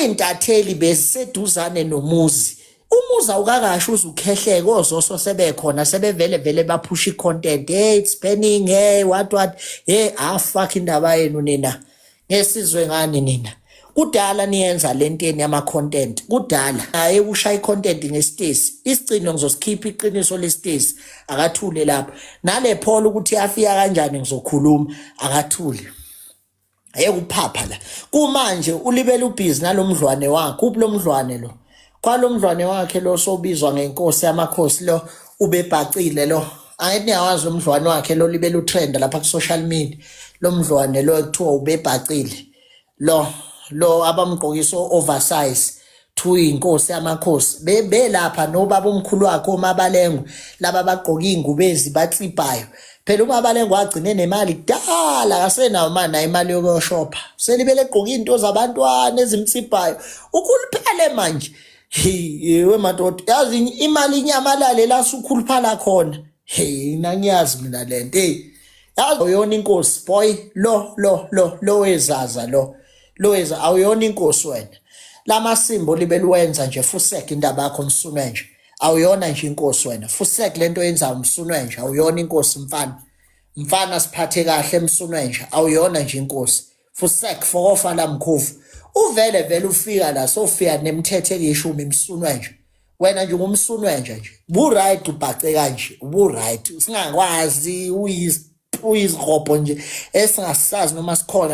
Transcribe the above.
Iy'ntatheli beziseduzane nomuzi. Umuzi awukakasho uze ukhehleke ozoso sebekhona sebevele vele baphusha i-content. Hey it's burning, hey what what. Hey ah fuck indaba yenu nina. Ngesizwe ngani nina? Kudala niyenza lento yenu yama content. Kudala. Hayi ushaya i-content ngesitesi. Isigcino ngizosikhipha iqiniso lesitesi. Akathule lapho. Nale Paul ukuthi yafika kanjani ngizokhuluma. Akathule. Ayeke ukuphapha la. Kumanje ulibele ubhizi nalomdlwane wakhe. Uphi lomdlwane lo? Kwalomdlwane wakhe lo sobizwa ngenkosi yamakhosi lo ubebhacile lo. Angithi niyawazi umdlwane wakhe lo libele utrend lapha ku social media. Lomdlwane lo ekuthiwa ubebhacile. Lo lo abamgqokisa oversize thiwa inkosi yamakhosi belapha nobaba omkhulu wakhe omabalengo laba bagqoka iy'ngubo ezibatsibhayo phela umabalengo wagcine nemali kudala akasenayo mani nayo imali yokuyoshopha selibele egqoka iy'nto zabantwana ezimtsibhayo ukhuluphele manje hey we madoda yazi imali inyamalale la sukhuluphala khona hey nangiyazi mina lento hey yazi uyona inkosi boy lo lo lo lo wezaza lo Loyiza awuyona inkosi wena. Lamasimbo libe liwenza nje fusek indaba yakho msunwe nje. Awuyona nje inkosi wena. Fusek lento oyenzayo msunwe nje awuyona inkosi mfana. Mfana siphathe kahle msunwe nje awuyona nje inkosi. Fusek fokofa la mkhovu. Uvele vele ufika la sofika nemithetho elishumi msunwe nje. Wena nje ngumsunwe nje nje. Bu right ubhace kanje. Bu right. Singakwazi uyizigobho nje esingasazi noma sikhona.